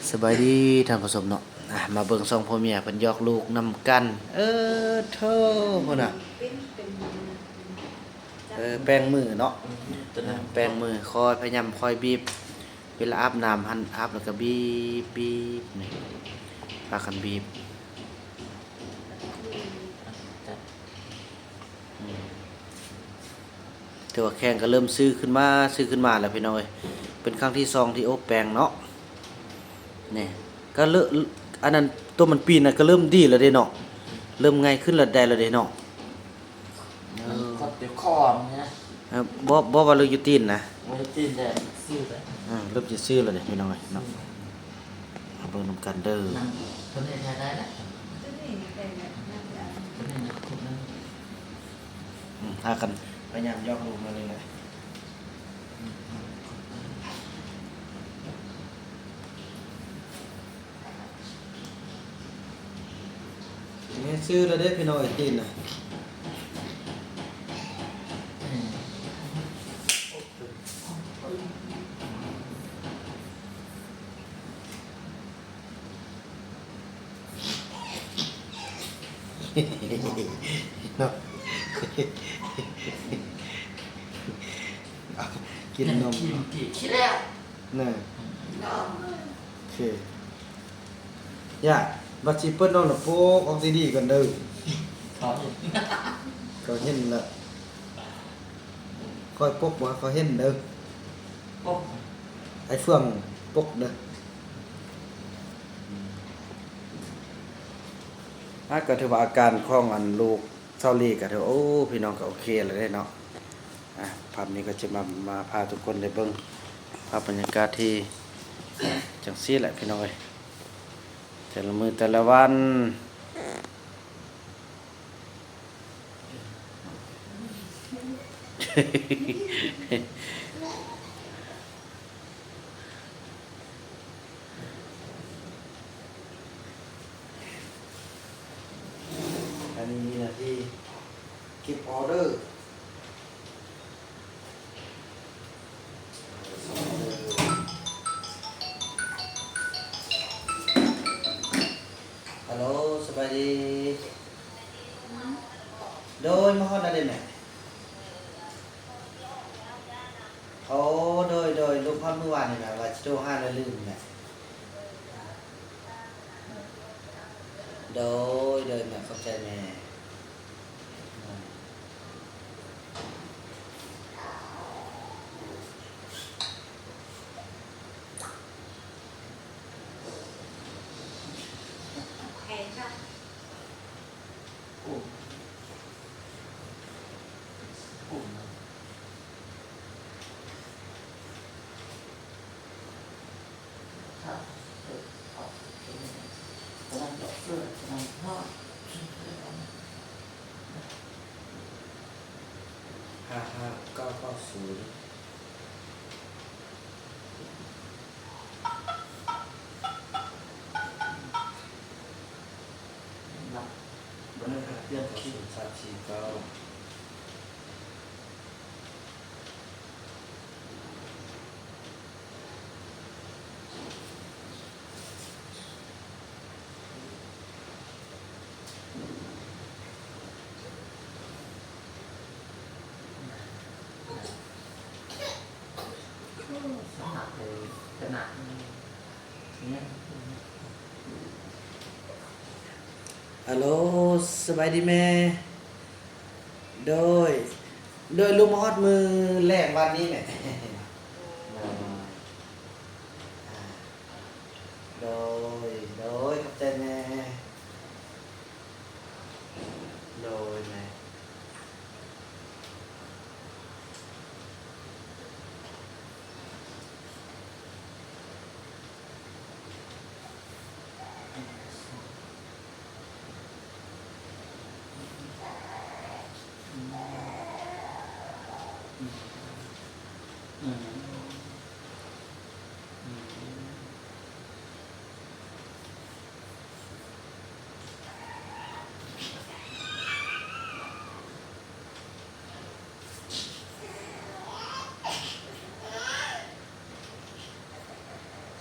ສະບາຍດີທ່ານຜູ້ຊົມເນາະ ອ່າ ມາເບິ່ງສອງຜົວເມຍເພິ່ນຢອກລູກນຳກັນ. ເອີ ໂທ້ ພຸ້ນນະ ເອີ ແປງມືເນາະ ອ່າ ແປງມື ຄອຍພະຍາຍາມ ຄອຍບີບ ເວລາອາບນ້ຳຫັ້ນ ອາບແລ້ວກໍບີບ ບີບ ນີ້ ພາກັນບີບ. ອືມ ຖືວ່າແຂ້ງກໍເລີ່ມຊື່ຂຶ້ນມາ ຊື່ຂຶ້ນມາແລ້ວພີ່ນ້ອງເອີຍ. ເປັນຄັ້ງທີສອງທີ່ໂອ້ແປງເນາະ ນີ້ ກໍເລີ່ມ ອັນນັ້ນ ຕົວມັນປີນນະ ກໍເລີ່ມດີແລ້ວເດ້ເນາະ ເລີ່ມໄງຂຶ້ນແລ້ວ ໄດ້ແລ້ວເດ້ເນາະ. ເອີ ມັນກົດຢູ່ຄໍມັນນະ ເອີ ບໍ່ ບໍ່ວ່າເລີກຢູ່ຕີນນະ ບໍ່ຢູ່ຕີນແລ້ວ ຊື່ແລ້ວ ເອີ ເລີ່ມຈະຊື່ແລ້ວເດ້ພີ່ນ້ອງເອີຍເນາະ. ເບິ່ງນຳກັນເດີ ໂຕນີ້ໄດ້ແລ້ວ ໂຕນີ້ນະ ອືມ ພາກັນພະຍາຍາມຢອກລູກມານີ້ແຫຼະ. ນີ້ຊື່ແລ້ວເດ້ພີ່ນ້ອງເອີຍ ຕີນນະ. ເນາະ ກິນນົມ ກິນ ກິນ ກິນແລ້ວ ນະ ອືມ ໂອເຄ. ຢ່າ ບັດຊິເປີດນ້ອງນະ ປົກອອກດີໆກ່ອນເດີ ເຂົາເຫັນ ເຂົາເຫັນລະ. ຂ້ອຍປົກບໍ່ໃຫ້ເຂົາເຫັນເດີ ປົກ ໄອ້ເຟືອງປົກເດີ. ອ່າ ກໍຖືວ່າອາການຂອງອັນລູກເຊົາລີກໍຖື ໂອ້ ພີ່ນ້ອງກໍໂອເຄແລ້ວເດ້ເນາະ. ອ່າ ພາບນີ້ກໍຈະມາ ມາພາທຸກຄົນໄດ້ເບິ່ງພາບບັນຍາກາດທີ່ຈັ່ງຊີ້ແຫຼະພີ່ນ້ອງເອີຍ ແຕ່ລະມື້ແຕ່ລະວັນ. ອັນນີ້ມີໜ້າທີ່ເກັບອໍເດີ. ຮັລໂຫຼ ສະບາຍດີ. ໂດຍ ມາຮອດແລ້ວເດ້ແມ່. ໂອ້ ໂດຍ ໂດຍ ລູກຮອດມື້ວານນີ້ແຫຼະ ວ່າຊິໂທຫາແລ້ວລືມແຫຼະ. ໂດຍ ໂດຍ ແມ່ ຂອບໃຈແມ່. ຫ້າຫ້າເກົ້າເກົ້າສູນ. ອາໂຫຼ ສະບາຍດີແມ່. ໂດຍ ໂດຍ ລູກມາຮອດມື້ແລງວັນນີ້ແມ່. ໂດຍ ໂດຍ ໂດຍ ຂອບໃຈແມ່. ໂດຍແມ່. ອືມ ອືມ ອືມ.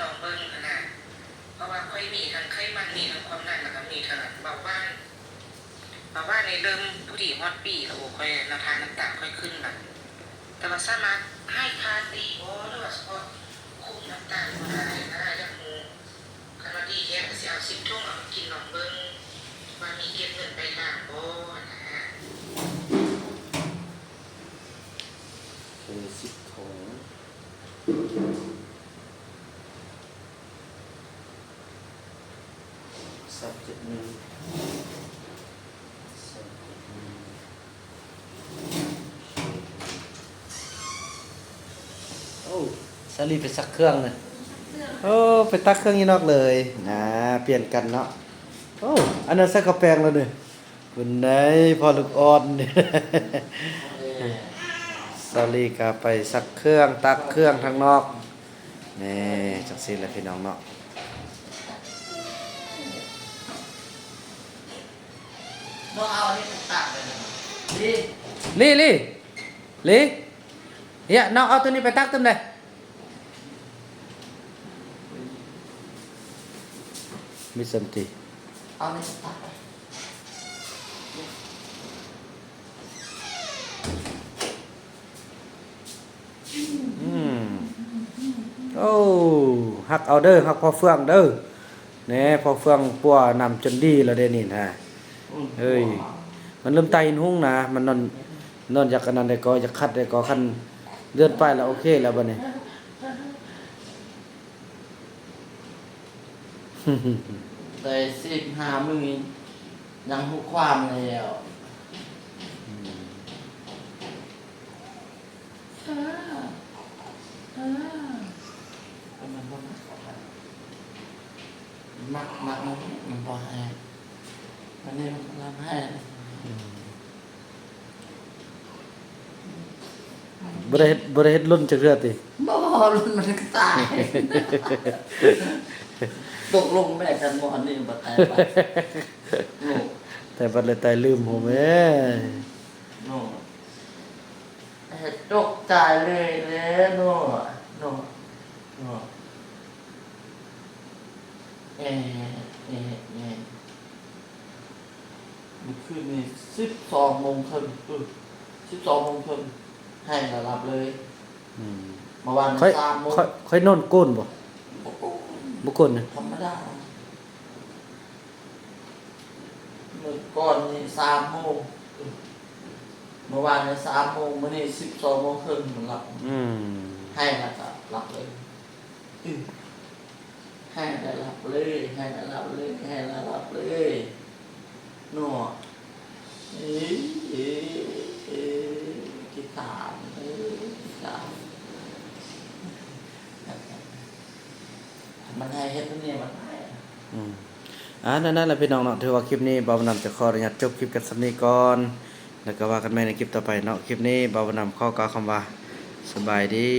ລອງເບິ່ງຫັ້ນນະ ເພາະວ່າຂ້ອຍມີທັງໄຂມັນ ມີທັງຄວາມດັນ ແລ້ວກໍມີທັງອັນເບົາຫວານ. ເບົາຫວານນີ້ເລີ່ມພໍດີຮອດປີແລ້ວ ໂອ້ ຂ້ອຍ ນ້ຳທາດນ້ຳຕານຂ້ອຍຂຶ້ນລະ ແຕ່ວ່າສາມາດໃຫ້ຄ່າດີບໍ່ ຫຼືວ່າສະເພາະຄຸມນ້ຳຕານບໍ່ໄດ້ນະ ຢາກຮູ້. ຄັນວ່າດີແທ້ກໍຊິເອົາສິບຖົງເອົາມາກິນລອງເບິ່ງ ວ່າມີເກັບເງິນປາຍທາງບໍ່ຫັ້ນນະ. ເອີ ສິບຖົງ ສາມເຈັດໜຶ່ງ ສາມເຈັດໜຶ່ງ. ໂອ້ ສາລີໄປຊັກເຄື່ອງເລີຍ. ໂອ້ ໄປຕັກເຄື່ອງຢູ່ນອກເລີຍ. ອ່າ ປ່ຽນກັນເນາະ. ໂອ້ ອັນນັ້ນໃສ່ເຂົ້າແປງແລ້ວເດ້. ເພິ່ນໄດ້ພໍ່ລູກອ່ອນ. ສາລີກໍໄປຊັກເຄື່ອງ ຕັກເຄື່ອງທາງນອກ. ແນ່ ຈັ່ງຊີ້ແຫຼະພີ່ນ້ອງເນາະ. ນ້ອງເອົາອັນນີ້ໄປຕາກໄວ້ນະ ລີ ລີ ລີ ລີ ເຮຍ ນ້ອງເອົາໂຕນີ້ໄປຕັກຕື່ມແດ່. ມີສັນຕິ ເອົານີ້ໄປຕັກໄວ້. ອືມ ໂອ້ ຮັກເອົາເດີ ຮັກພໍ່ເຟືອງເດີ. ແນ່ ພໍ່ເຟືອງປົວນ້ຳຈົນດີແລ້ວເດ້ນີ້ນະ. ເອີຍ ມັນເລີ່ມຕາຍຫີນຮຸ່ງນະ ມັນນອນ ນອນຢາກອັນນັ້ນໄດ້ກໍຢາກຄັດໄດ້ກໍ ຄັນເດືອນປາຍແລ້ວໂອເຄແລ້ວບັດນີ້. ໄດ້ສິບຫ້າມື້ຍັງຮູ້ຄວາມແລ້ວ. ອືມ ເອີ ເອີ ແຕ່ມັນບໍ່ມັກ ມັກ ມັກ ມັກ ມັນບໍ່ໃຫ້ ອັນນີ້ມັນລຳໃຫ້. ອືມ ບໍ່ໄດ້ເຮັດ ບໍ່ໄດ້ເຮັດລົນຈັກເທື່ອຕິ? ບໍ່ ລົນມັນກໍຕາຍ. ຕົກລົງແມ່ກັນບໍ່ ອັນນີ້ບໍ່ຕາຍ. ໂອ້ ຕາຍບັດເລີຍ ຕາຍລືມໂຫແມ່. ໂອ້ ເຮັດຕົກໃຈເລີຍເດ້ ໂນ ໂນ ໂນ ແອ ແອ ແອ ມື້ຄືນນີ້ສິບສອງໂມງເຄິ່ງ ເອີ ສິບສອງໂມງເຄິ່ງ ແຮງລະຫຼັບເລີຍ. ອືມ ເມື່ອວານນີ້ ຂ້ອຍ ສາມໂມງ ຂ້ອຍ ຂ້ອຍນອນໂກນບໍ່? ບໍ່ໂກນ ບໍ່ໂກນນະ ທຳມະດາ. ມື້ກ່ອນນີ້ສາມໂມງ ເມື່ອວານນີ້ສາມໂມງ ມື້ນີ້ສິບສອງໂມງເຄິ່ງມັນຫຼັບ. ອືມ ໃຫ້ແລ້ວກໍຫຼັບເລີຍ. ອື ໃຫ້ແລ້ວຫຼັບເລີຍ ໃຫ້ແລ້ວຫຼັບເລີຍ ໃຫ້ແລ້ວຫຼັບເລີຍເນາະ. ເອີ ເອີ ເອີ ຂີ້ຄ້ານ ເອີ ຂີ້ຄ້ານ. ມັນໃຫ້ເຮັດແນວນີ້ມັນໃຫ້. ອືມ ອ່າ ນັ້ນແຫຼະພີ່ນ້ອງເນາະ ຖືວ່າຄລິບນີ້ບ່າວບຸນນຳຈະຂໍອະນຸຍາດຈົບຄລິບກັນສ່ຳນີ້ກ່ອນ ແລ້ວກໍວ່າກັນໃໝ່ໃນຄລິບຕໍ່ໄປເນາະ. ຄລິບນີ້ບ່າວບຸນນຳຂໍກ່າວຄຳວ່າ ສະບາຍດີ.